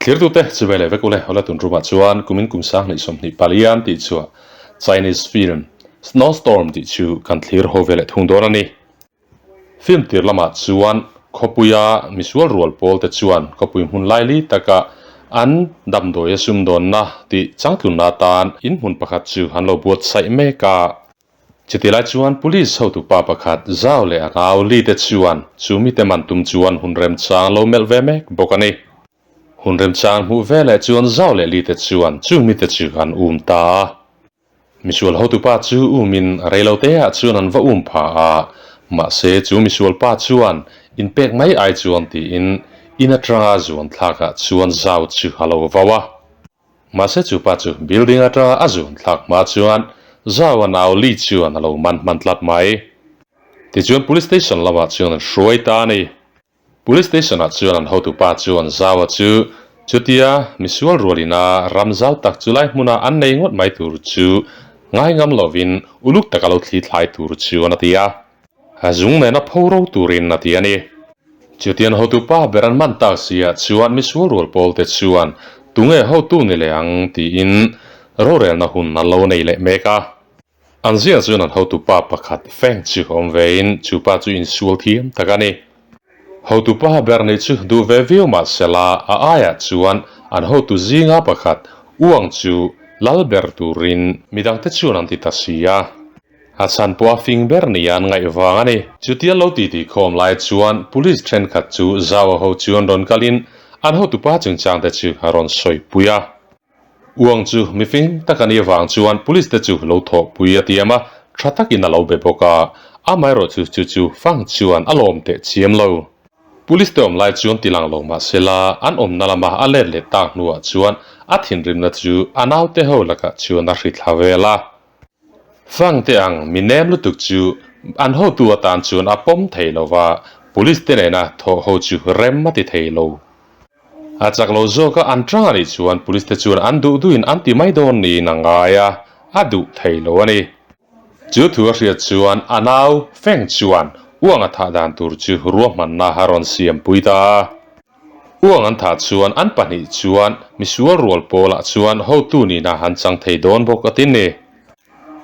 Thlirtute chu ve leh vek ule, Awle tun rumah chuan kumin kum sang hnih 24 an tih chhuah Chinese film Snowstorm tih chu kan thlir ho ve leh thung dawn a ni. Film tir lamah chuan khawpuia misual rual pawl te chuan khawpui hmun laili taka an damdawi a sumdawnna tih changtlunna atan in hmun pakhat chu an lo buatsaih mek a. Chuti lai chuan Police hotupa pakhat Zhao leh a nau Li te chuan chu mite man tum chuan hun remchang lo melh ve mek bawk a ni. Hun remchang hmuh ve leh chuan Zhao leh Li te chuan chung mite chu an um ta a. Misual hotupa chu umin reilo te ah chuan an va um pha a, mahse chu misual pa chuan inpek mai ai chuan tiin in atanga zuan thlak ah chuan Zhao chu a lo vau a. Mahse chu pa chu building atanga a zun thlak hma chuan Zhao-a nau Li chuan a lo man hman tlat mai. Tichuan police station lamah chuan an hruai ta a ni. Police station ah chuan an hotupa chuan Zhao-a chu chutia misual rualina ram zau tak chu lai hmuna an nei ngawt mai tur chu ngai ngam lovin uluk taka lo thli thlai tur chuan a ti a. A zung nena pho ro turin a ti a ni. Chutian hotupa ber an man tak siah chuan misual rual pawlte chuan tunge hotu ni leh ang tiin rorelna hun an lo nei leh mek a. An ziah chuan an hotupa pakhat Feng chu awm vein chu pa chu insual thiam tak a ni. Hotupa ber nih chu duh ve viau mah sela a aiah chuan an hotu zinga pakhat Uang chu lal ber turin midangte chuan an ti ta si a. A chhan pawh a fing ber nia an ngaih vang a ni. Chutia lo titi khawm lai chuan Police thenkhat chu Zau-a ho chuan rawn kalin an hotupa chungchang te chu a rawn sawi pui a. Uang chu mifing tak a nih avang chuan Police te chu lo thawhpui a tiam a, tha takin a lo be bawk a. Amaherawh chu chu chu fang chuan a lawm teh chiam lo. Police te awm lai chuan ti lang lo mah sela an awmna lama a let leh tak hnuah chuan a thinrimna chu a naute ho lakah chuan a hrithla vel a. Fang te ang mi nem lutuk chu an hotu atan chuan a pawm thei lo va, Police te nena thawh ho chu rem a ti thei lo. A chak lo zawka an tang a nih chuan Police te chuan an duh duhin an ti mai dawn niin a ngai a, a duh thei lo a ni. Chu thu a hriat chuan a nau Feng chuan uang a thah dan tur chu ruahmanna a rawn siampui ta a. Uang an thah chuan an pahnih chuan misual rual pawlah chuan hotu nihna an chang thei dawn bawk a ti ni.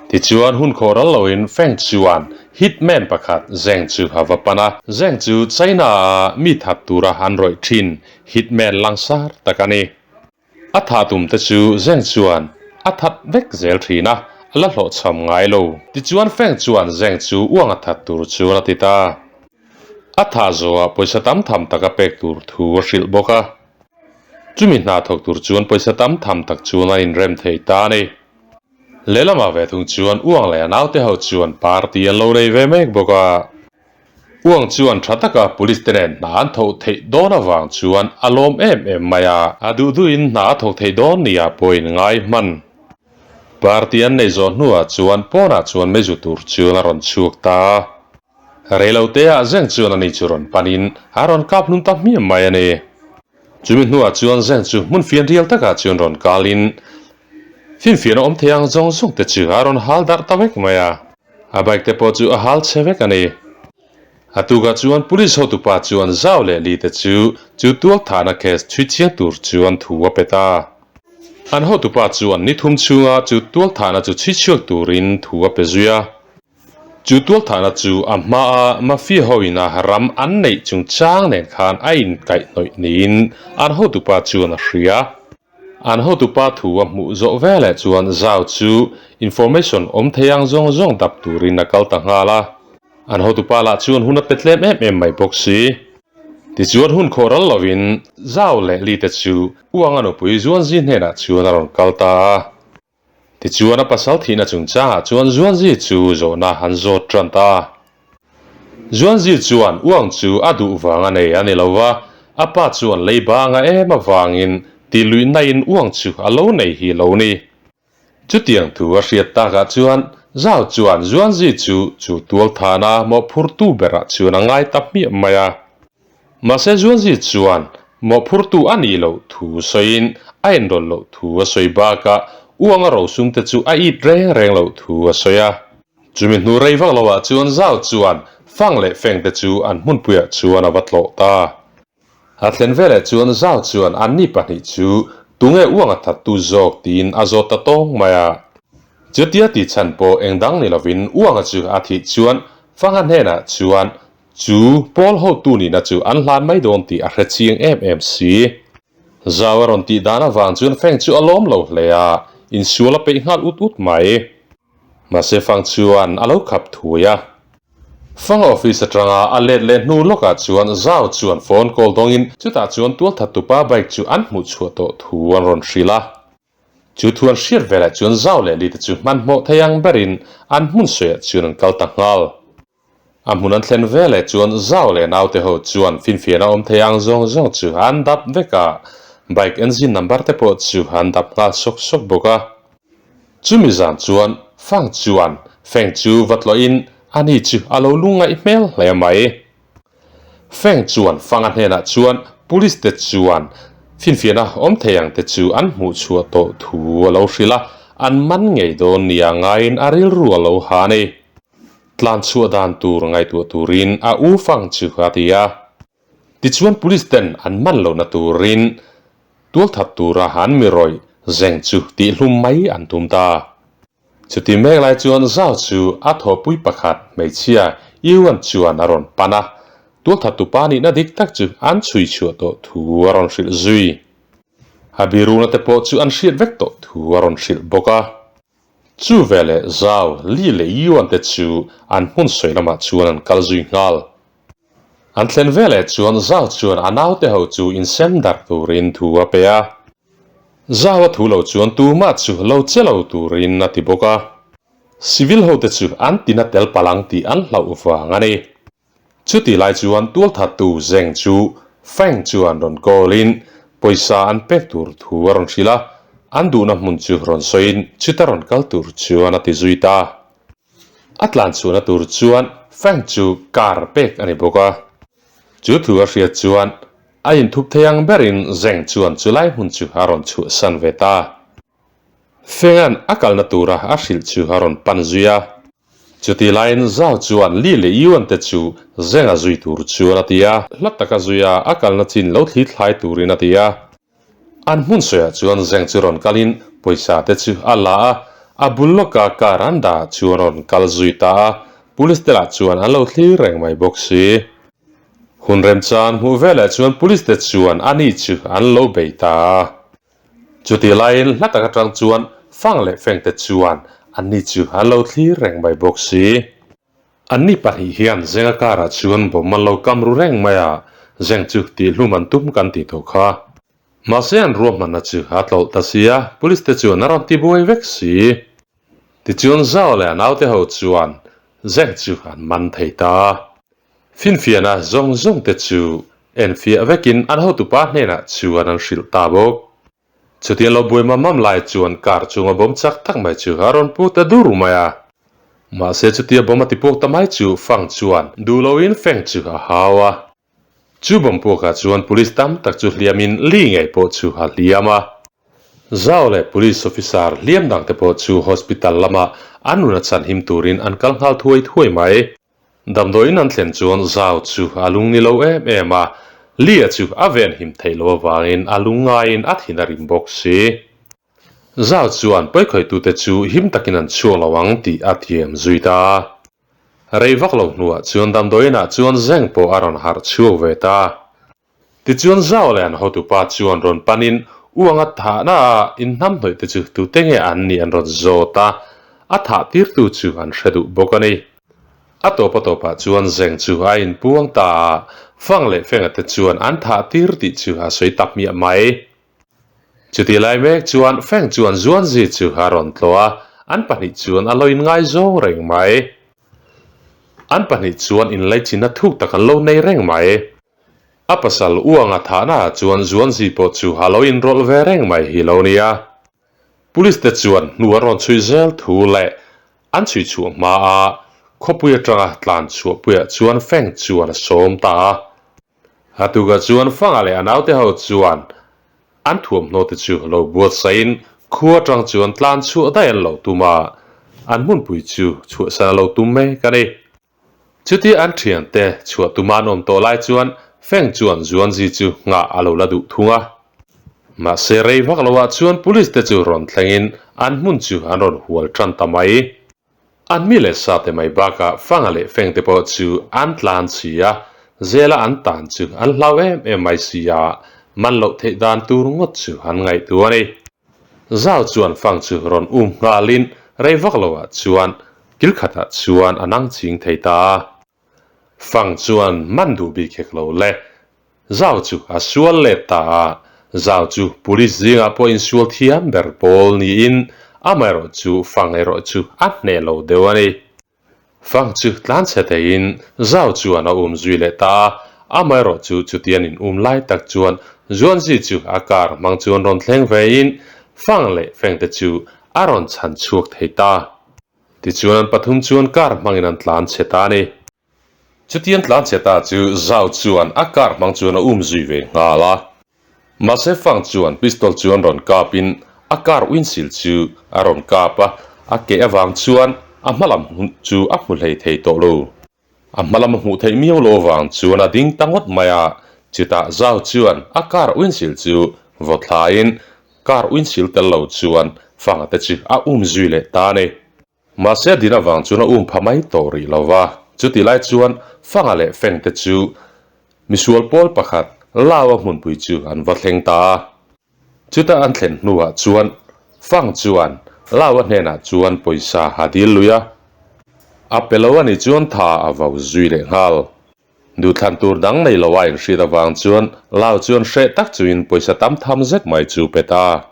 Tichuan hun khawh ral loin Feng chuan hitman pakhat Zheng chu a va pan a. Zheng chu China-a mi that tura an rawih thin hitman langsar tak a ni. A thah tum te chu Zheng chuan a that vek zel thin a, a la hlawhchham ngai lo. Tichuan Feng chuan Zheng chu uang a that tur chuan a ti ta. A thah zawhah pawisa tam tham tak a pek tur thu a hrilh bawk a. Chumi hna thawk tur chuan pawisa tam tham tak chuan a inrem thei ta a ni. Lehlamah ve thung chuan Uang leh a naute ho chuan party an lo nei ve mek bawk a. Uang chuan tha taka police te nen hna an thawh theih dawn avang chuan a lawm em em mai a. A duh duhin hna a thawk thei dawn nia pawhin ngai hman. Party an nei zawh hnuah chuan pawnah chuan meizu tur chuan a rawn chhuak ta a. Reiloteah Zeng chuan ani chu rawn panin a rawn kap hlum ta hmiam mai a ni. Chumi hnuah chuan Zeng chu hmun fian rial takah chuan rawn kalin finfiahna awm thei ang zawng zawng te chu a rawn hal darh ta vek mai a. A bike te pawh chu a hal chhe vek a ni. A tukah chuan police hotupa chuan Zhao leh Li te chu chu tualthahna case chhui chiang tur chuan thu a pe ta. An hotupa chuan ni thum chhunga chu tualthahna chu chhui chhuak turin thu a pe zui a. Chu tualthahna chu a hmaa Mafia hoina ram an neih chungchang nen khan a inkaihhnawih niin an hotupa chuan a hria. An hotupa thu a hmuh zawh veleh chuan Zhao chu information awm thei ang zawng zawng dap turin a kal ta nghal a. An hotupa lah chuan hun a pe tlem em em mai bawk si. Tichuan hun khawh ral lovin Zhao leh Li te chu Uang a nupui Zuanzi hnenah chuan a rawn kal ta a. Tichuan a pasal thihna chungchangah chuan Zuanzi chu zawhna an zawt tan ta. Zuanzi chuan uang chu a duh vang a nei a ni lo va, a pa chuan leiba anga em avangin tih luihnain uang chu a lo nei hi lo ni. Chutiang thu a hriat takah chuan Zhao chuan Zuanzi chu chu tualthana mawhphurtu berah chuan a ngai ta hmiah mai a. Mahse Zuanzi chuan mawhphurtu a nih loh thu sawiin a enrawl loh thu a sawi bakah uanga rosum te chu a it reng reng loh thu a sawi a. Chumi hnu rei vak loah chuan Zau chuan Fang leh Feng te chu an hmunpuiah chuan a va tlawh ta. A thlen veleh chuan Zau chuan anni pahnih chu tunge uang a thattu zawk tiin a zawt ta tawng mai a. Chutia tih chhan pawh eng dang ni lovin uanga chu a thih chuan Fanga hnenah chuan chu pawl hotu nihna chu an hlan mai dawn tih a hre chiang em em si. Zau a rawn tih dan avang chuan Feng chu a lawm lo hle a, insual a peih nghal ut ut mai. Mahse Fang chuan a lo khap thui a. Fang office atanga a let leh hnu lawkah chuan Zhao chuan phone call dawngin chutah chuan tualthattupa bike chu an hmuh chhuah tawh thu an rawn hrilh a. Chu thu an hriat velah chuan Zhao leh Li te chu hmanhmawh thei ang berin an hmun sawiah chuan an kal ta nghal. A hmun an thlen veleh chuan Zhao leh naute ho chuan finfiahna awm thei ang zawng zawng chu an dap vek a, bike engine number te pawh chu an dap nghal sawk sawk bawk a. Chumi zan chuan Fang chuan Feng chu va tlawhin ani chu a lo lungngaih hmel hle mai. Feng chuan Fanga hnenah chuan police te chuan finfiahna awm thei ang te chu an hmuh chhuah tawh thu a lo hrilh a, an man ngei dawn nia ngaiin a rilru a lo ha a ni. Tlan chhuah dan tur ngaihtuah turin a u Fang chu a ti a. Tichuan police ten an man lohna turin tualthat tura an mi rawih zeng chu tihhlum mai an tum ta. Chuti mek lai chuan Zhao chu a thawhpui pakhat hmeichhia Yuan chuan a rawn pan a, tualthat tupa nihna dik tak chu an chhui chhuah tawh thu a rawn hrilh zui. A birukna te pawh chu an hriat vek tawh thu a rawn hrilh bawk a. Chu veleh Zhao, Li leh Yuan te chu an hmun sawi lamah chuan an kal zui nghal. An thlen veleh chuan Zhao chuan a naute ho chu insem darh turin thu a pe a. Zhao a thu lo chuan tumah chu lo che lo turin a ti bawk a. Civil hote chu an tina tel palh ang tih an hlauh vang a ni. Chutih lai chuan tualthattu Zeng chu Feng chuan rawn call-in pawisa an pek tur thu a rawn hrilh a, an duhna hmun chu rawn sawiin chuta rawn kal tur chuan a ti zui ta. A tlan chhuahna tur chuan Feng chu car pek a ni bawk a. Chu thu a hriat chuan a inthup thei ang berin Zeng chuan chulai hmun chu a rawn chhuahsan ve ta. Fenga'n a kalna tura a hrilh chu a rawn pan zui a. Chutih laiin Zhao chuan Li leh Yuan te chu Zeng-a zui tur chuan a ti a. Hla taka zui a, a kalna chin lo thli thlai turin a ti a. An hmun sawiah chuan Zeng chu rawn kalin pawisa te chu a la a, a bul lawka car an dah chu a rawn kal zui ta a, police te lah chuan an lo thlir reng mai bawk si. Hun remchan hmuh veleh chuan police te chuan ani chu an lo bei ta a. Chutih laiin hla tak atang chuan fang leh feng te chuan anni chu an lo thlir reng mai bawk si. Anni pahnih hian Zenga karah chuan bawm an lo kam ru reng mai a, Zeng chu tihhlum an tum kan tih tawh kha. Mahse an ruahmanna chu a tlawlh ta si a, police te chuan a rawn tibuai vek si. Tichuan Zhao leh a naute ho chuan Zeng chu an man thei ta. Finfiahna zawng zawng te chu enfiah vekin an hotupa hnenah chuan an hrilh ta bawk. Chutiang lo buai mam mam lai chuan car chunga bawm chak tak mai chu a rawn pu ta dur mai a. Mahse chutia bawm a ti puak ta mai chu Fang chuan duh loin Feng chu a hau a. Chu bawm puakah chuan police tam tak chu hliamin Li ngei pawh chu a hliam a. Zhao leh police officer hliam dangte pawh chu hospital lama an nun a chhanhim turin an kal nghal thuai thuai mai. Damdawiin an thlen chuan Zhao chu a lung ni lo em em a, Lia chu a ven him theih loh avangin a lung ngaiin a thin a rim bawk si. Zhao chuan pawikhawitute chu him takin an chhuak lo ang tih a thiam zui ta. Rei vak lo hnuah chuan damdawiinah chuan Zeng pawh a rawn harh chhuak ve ta. Tichuan Zhao leh an hotupa chuan rawn panin uanga thahna a inhnamhnawih te chu tute nge an nih an rawn zawt a, a thah tirtu chu an hre duh bawk a ni. A tawp a tawpah chuan Zeng chu a inpuang ta a, Fang leh Fenga te chuan an thah tir tih chu a sawi ta hmiah mai. Chutih lai mek chuan Feng chuan Zuanzi chu a rawn tlawh a, an pahnih chuan a lo inngaizawng reng mai. An pahnih chuan inlaichinna thuk tak an lo nei reng mai. A pasal uanga thahnaah chuan Zuanzi pawh chu a lo inrawlh ve reng mai hi lo nia. Police te chuan hnu an rawn chhui zel thu leh an chhui chhuah hma a, khawpui atanga tlan chhuahpuiah chuan Feng chuan a sawm ta a. A tukah chuan Fanga leh a naute ho chuan an thuamhnaw te chu lo buatsaihin khua atang chuan tlan chhuah daih an lo tum a, an hmunpui chu chhuahsan a lo tum mek a ni. Chutia an thiante chhuah tuma an awm tawh lai chuan Feng chuan Zuanzi chu nghah a lo la duh thung a. Mahse rei vak loah chuan police te chu rawn thlengin an hmun chu an rawn hual tan ta mai. An mi leh sa te mai bakah Fanga leh Feng te pawh chu an tlan si a, zela an tan chu an hlau em em mai si a, man loh theih dan tur ngawt chu an ngaihtuah a ni. Zau chuan Fang chu rawn um nghalin rei vak loah chuan kil khatah chuan a nang ching thei ta a. Fang chuan man duh bik hek lo le. Zau chu a sual let ta a, Zau chu police zingah pawh insual thiam ber pawl niin amaherawh chu Fang erawh chu a hneh lo deuh a ni. Fang chu tlan chhe theiin Zau chuan a um zui leh ta a, amaherawh chu chutian in um lai tak chuan Zuanzi chu a car hmang chuan rawn thleng vein Fang leh Feng te chu a rawn chhan chhuak thei ta. Tichuan an pathum chuan car hmangin an tlan chhe ta a ni. Chutiang tlan chhe ta chu Zhao chuan a car hmang chuan a um zui ve nghal a. Mahse Fang chuan pistol chuan rawn kapin a car windshield chu a rawn kap a, a keh avang chuan a hmalam chu a hmu hlei thei tawh lo. A hmalam a hmuh theih miau lo avang chuan a ding ta ngawt mai a, chutah Zhao chuan a car windshield chu vaw thlaiin car windshield tel lo chuan Fanga te chu a um zui leh ta a ni. Mahse a din avang chuan a um pha mai tawh rih lo va, chutih lai chuan Fanga leh Feng te chu misual pawl pakhat Lao-a hmunpui chu an va thleng ta a. Chuta an thlen hnuah chuan Fang chuan Lao-a hnenah chuan pawisa a dil lui a, a pe lo a nih chuan tha a vau zui leh nghal. Duhthlan tur dang nei lo a inhriat avang chuan Lao chuan hreh tak chuin pawisa tam tham zet mai chu pe ta.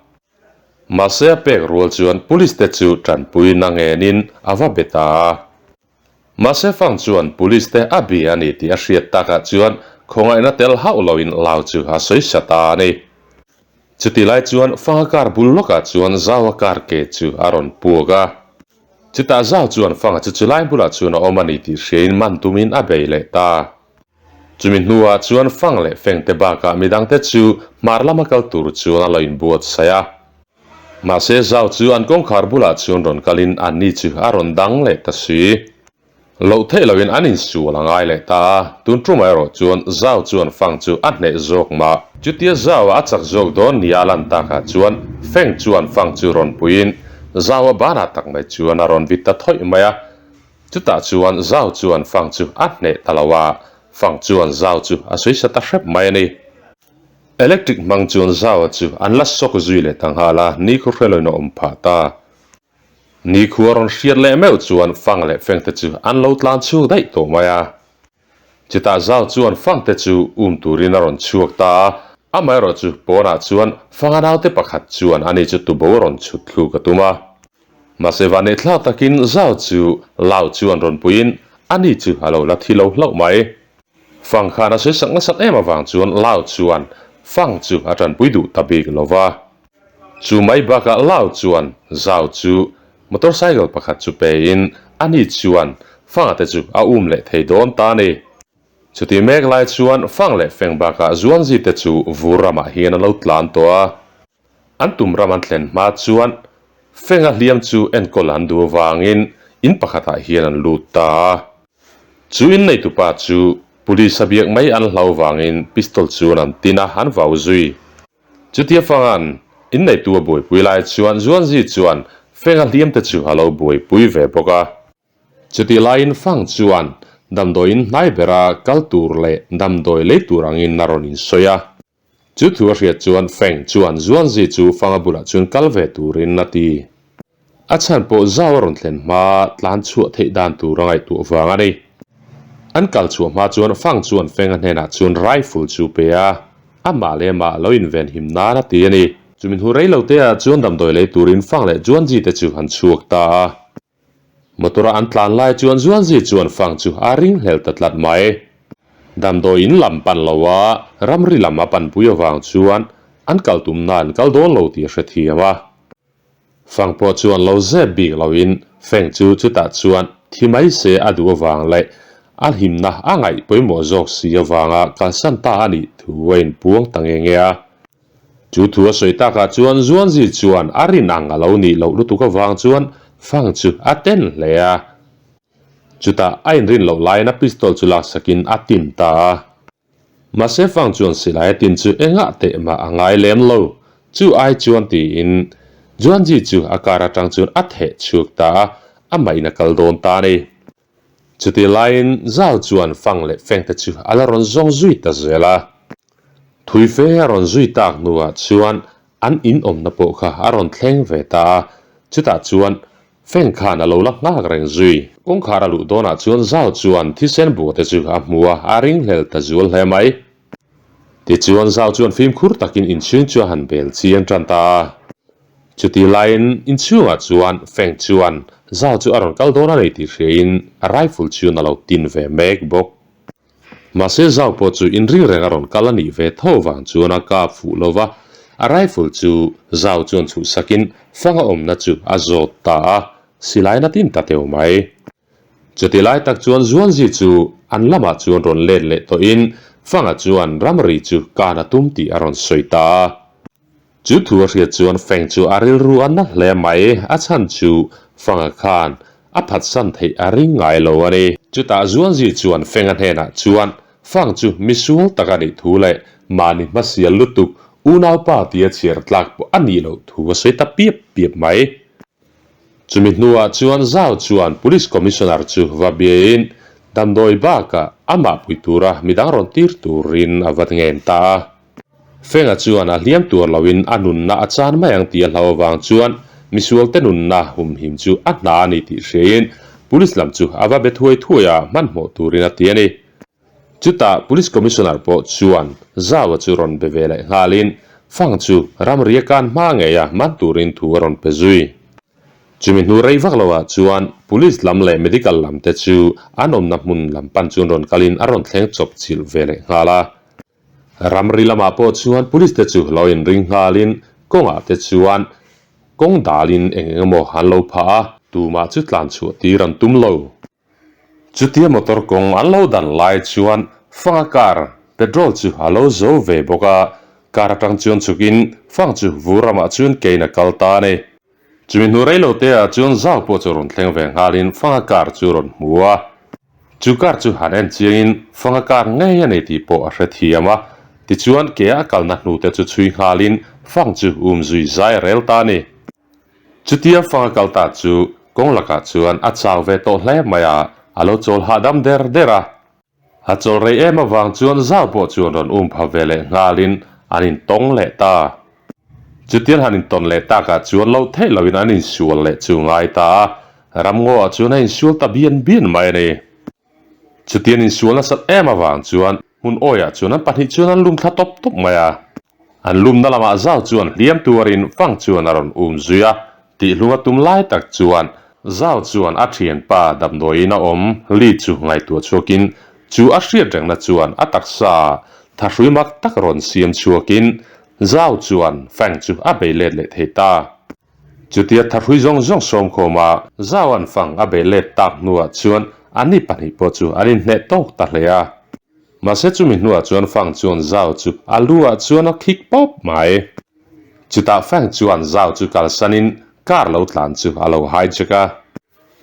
Mahse a pek rual chuan police te chu tanpui na ngenin a va be ta a. Mahse Fang chuan police te a bia a ni tih a hriat takah chuan khawngaihna tel hauh loin Lau chu a sawi sa ta a ni. Chutih lai chuan Fanga car bul lawkah chuan Zau-a car ke chu a rawn puak a. Chutah Zau chuan Fanga chu chulai bulah chuan a awm a ni tih hriain man tumin a bei leh ta. Chumi hnuah chuan Fang leh Feng te bakah midangte chu hmar lama kal tur chuan a lo inbuatsaih a. Mahse Zau chu an kawngkhar bulah chuan rawn kalin anni chu a rawn dang leh ta si. Loh theih loin an insual a ngai leh ta a, tun tumah erawh chuan Zau chuan Fang chu a hneh zawk mah. Chutia Zau a chak zawk dawn nia a lan takah chuan Feng chuan Fang chu rawn puiin Zau a banah tak mai chuan a rawn vit ta thawih mai a. Chutah chuan Zau chuan Fang chu a hneh ta lo a, Fang chuan Zau chu a sawi sa ta hrep mai a ni. Electric hmang chuan Zau-a chu an la sawk zui leh ta nghal a, nikhaw hreloin a awm phah ta. Nikhua rawn hriat leh meuh chuan Fang leh Feng te chu an lo tlan chhuak daih tawh mai a. Chutah Zau chuan Fang te chu um turin a rawn chhuak ta a, amaherawh chu pawnah chuan Fanga naute pakhat chuan ani chu tubo a rawn chhut thluk a tum a. Mahse vannehthlak takin Zau chu Lau chuan rawn puiin ani chu a lo la thi lo hlauh mai. Fang khan a sawi sak nasat em avang chuan Lau chuan Fang chu a tanpui duh ta bik lo va. Chu mai bakah Lau chuan Zau chu motorcycle pakhat chu pein ani chuan Fanga te chu a um leh thei dawn ta a ni. Chutih mek lai chuan Fang leh Feng bakah Zuanzi te chu vur ramah hian a lo tlan tawh a. An tum ram an thlen hma chuan Fenga hliam chu enkawl an duh avangin in pakhatah hian an lut ta a. Chu inneitupa chu police a biak mai an hlau vangin pistol chuan an tin a, an vau zui. Chutia Fanga'n inneitu a buaipui lai chuan Zuanzi chuan Fenga hliam te chu a lo buaipui ve bawk a. Chutih laiin Fang chuan damdawiin hnai bera kal tur leh damdawi lei tur angin a rawn insawi a. Chu thu a hriat chuan Feng chuan Zuanzi chu Fanga bulah chuan kal ve turin a ti. A chhan pawh zau a rawn thlen hma tlan chhuah theih dan tur a ngaihtuah vang a ni. An kal chhuah hma chuan Fang chuan Fenga hnenah chuan rifle chu pe a, amah leh amah lo inven him nan a ti a ni. Chumi hnu rei lo te ah chuan damdawi lei turin Fang leh Zuanzi te chu an chhuak ta a. Motor a an tlan lai chuan Zuanzi chuan Fang chu a ringhlel ta tlat mai. Damdawi in lam pan lo a, ramri lam a panpui avang chuan an kal tumna an kal dawn lo tih a hrethiam a. Fang pawh chuan lo zep bik loin Feng chu chutah chuan thi mai se a duh avang leh a hlimna a ngaih pawimawh zawk si avanga kalsan ta a nih thu a inpuang ta nge nge a. Chu thu a sawi takah chuan Zuanzi chuan a rin ang a lo nih loh lutuk avang chuan Fang chu a ten hle a. Chutah a inrin loh laiin a pistol chu laksakin a tin ta a. Mahse Fang chuan silai a tin chu engah teh mah a ngai lem lo. Chu ai chuan tiin Juanji chu a car atang chuan a theh chhuak ta a, amah in a kal dawn ta a ni. Chutih laiin Zau chuan Fang leh Feng te chu a la rawn zawng zui ta zel a. Thui fe a rawn zui tak hnuah chuan an in awmna pawh kha a rawn thleng ve ta a, chutah chuan Feng khan a lo la nghak reng zui. Kawngkhar a luh dawnah chuan Zau chuan thisen bua te chu a hmu a, a ringhlel ta zual hle mai. Tichuan Zau chuan fimkhur takin inchhung chu a han bel chiang tan ta a. Chutih laiin inchhungah chuan Feng chuan Zau chu a rawn kal dawn a nei tih hriain a rifle chuan a lo tin ve mek bawk. Mahse Zau pawh chu inring reng a rawn kal a nih ve tho vang chuan a kap fuh lo va, a rifle chu Zau chuan chhuhsakin fanga awmna chu a zawt ta a, silai na tin ta teuh mai. Chuti lai tak chuan Zuanzi chu an lamah chuan rawn let leh tawhin fanga chuan ramri chu kan a tum tih a rawn sawi ta a. Chu thu a hriat chuan Feng chu a rilru a na hle mai, a chhan chu Fanga khan a phatsan theih a ring ngai lo a ni. Chutah Zuanzi chuan Fenga hnenah chuan Fang chu misual tak a nih thu leh mahni hmasial lutuk unaupa tia chhiar tlak pawh a nih loh thu a sawi ta piap piap mai. Chumi hnuah chuan Zhao chuan Police Commissioner chu va biain damdawi bakah amah pui tura midang rawn tir turin a va ngen ta a. Fenga chuan a hliam tur loin a nunna a chan mai ang tih a hlauh avang chuan misualte nunna humhim chu a hna a ni tih hriain Police lam chu a va be thuai thuai a, hmanhmawh turin a ti a ni. Chutah Police Commissioner pawh chuan Zau-a chu rawn be ve leh nghalin Fang chu ramri a kan hma ngei a man turin thu a rawn pe zui. Chumi hnu rei vak loah chuan Police lam leh Medical lam te chu an awmna hmun lam pan chuan rawn kalin a rawn thleng chawp chilh ve leh nghal a. Ramri lamah pawh chuan Police te chu lo inring nghalin kawngah te chuan kawng dalin eng eng emaw an lo phah a, tumah chu tlan chhuah tir an tum lo. Chutia motor kawng an lo dan lai chuan Fanga car petrol chu a lo zo ve bawk a, car atang chuan chhukin Fang chu vur ramah chuan kein a kal ta a ni. Chumi hnu rei lo te ah chuan Zau pawh chu rawn thleng ve nghalin Fanga car chu rawn hmu a. Chu car chu han en chiangin Fanga car ngei a nei tih pawh a hrethiam a, tichuan ke a kalna hnu te chu chhui nghalin Fang chu um zui zai a rel ta a ni. Chutia fang a kal ta chu kawng lakah chuan a chau ve tawh hle mai a, a lo chawl hahdam der der a. A chawl rei em avang chuan zau pawh chuan rawn um pha ve leh nghalin an intawng leh ta. Chutian han intawn leh takah chuan loh theih loin an insual leh chu ngai ta a, ramngaw ah chuan a insual ta bian bian mai a ni. Chutian insual nasat em avang chuan hmun awiah chuan an pahnih chuan an lum thla tawp tawp mai a. An lumna lamah Zau chuan hliam tuarin Fang chuan a rawn um zui a, tihhlum a tum lai tak chuan Zau chuan a thianpa damdawiin a awm Li chu ngaihtuah chhuakin chu a hriat rengna chuan a taksa ah thahrui mak tak rawn siam chhuakin Zau chuan Fang chu a bei let leh thei ta. Chutia thahrui zawng zawng sawmkhawm a Zau an Fang a bei let tak hnuah chuan anni pahnih pawh chu an inhneh tawk ta hle a. Mahse chumi hnuah chuan Fang chuan Zau chu a lu ah chuan a khik pawp mai. Chutah Fang chuan Zau chu kalsanin car lo tlan chu a lo hijack a.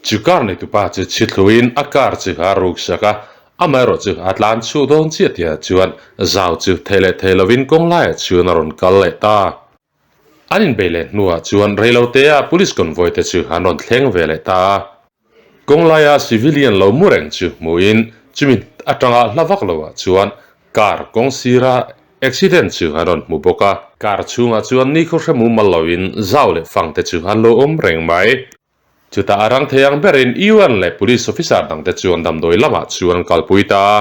Chu car neitupa chu chhithluin a car chu a ruksak a, amaherawh chu a tlan chhuah dawn chiah tihah chuan Zau chu thei leh thei lovin kawng laiah chuan a rawn kal leh ta. An inbei leh hnuah chuan reilotea police convoy te chu an rawn thleng ve leh ta a. Kawng laia civilian lo mu reng chu hmuhin chumi atanga hla vak loah chuan car kawng sira accident chu an rawn hmu bawk a. Car chhungah chuan nikhaw hre mumal loin zau leh fang te chu an lo awm reng mai. Chutah a rang thei ang berin UN leh police officer dangte chuan damdawi lamah chuan an kalpui ta a.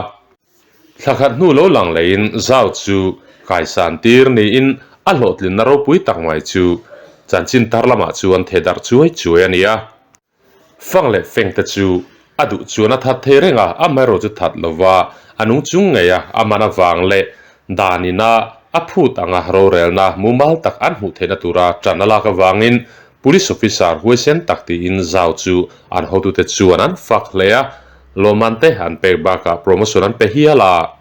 Thla khat hnu lo lang leiin Zau chu kaisan tir niin a hlawhtlinna ropui tak mai chu chanchin tar lamah chuan theh darh chuai chuai a ni a. Fang leh feng te chu a duh chuan a that thei reng a, amaherawh chu that lova a nung chung ngei a, a man avang leh danina a phut anga rorelna mumal tak an hmuh theihna tura ṭan a lak avangin Police officer huaisen tak tiin Zau chu an hotute chuan an fak hle a, lawmman te an pek bakah promotion an pe hial a.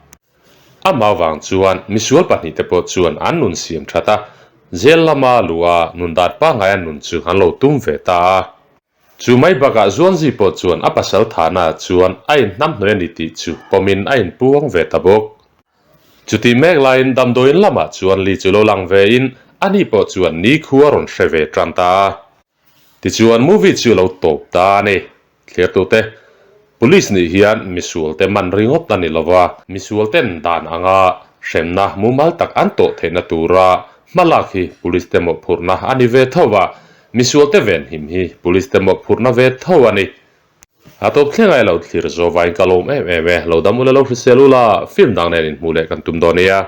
Amah vang chuan misual pahnihte pawh chuan an nun siam that a, jail lama luha nun dat pangngai an nun chu an lo tum ve ta a. Chu mai bakah Zuanzi pawh chuan a pasal thahnaah chuan a inhnamhnawih a ni tih chu pawmin a inpuang ve ta bawk. Chutih mek laiin damdawiin lamah chuan Lee chu lo lang vein ani pawh chuan nikhua a rawn hre ve tan ta a. Tichuan movie chu lo tawp ta a ni. Thlertute, Police nih hian misualte man ringawt a ni lova, misualten dan anga hremna mumal tak an tawh theihna tura hmalak hi Police te mawhphurhna a ni ve tho va, misualte venhim hi Police te mawhphurhna ve tho a ni. A tawp thleng ai lo thlir zawvain ka lawm em em e, lo dam ula lo hrisel ula, film dang nen inhmuh leh kan tum dawn nia.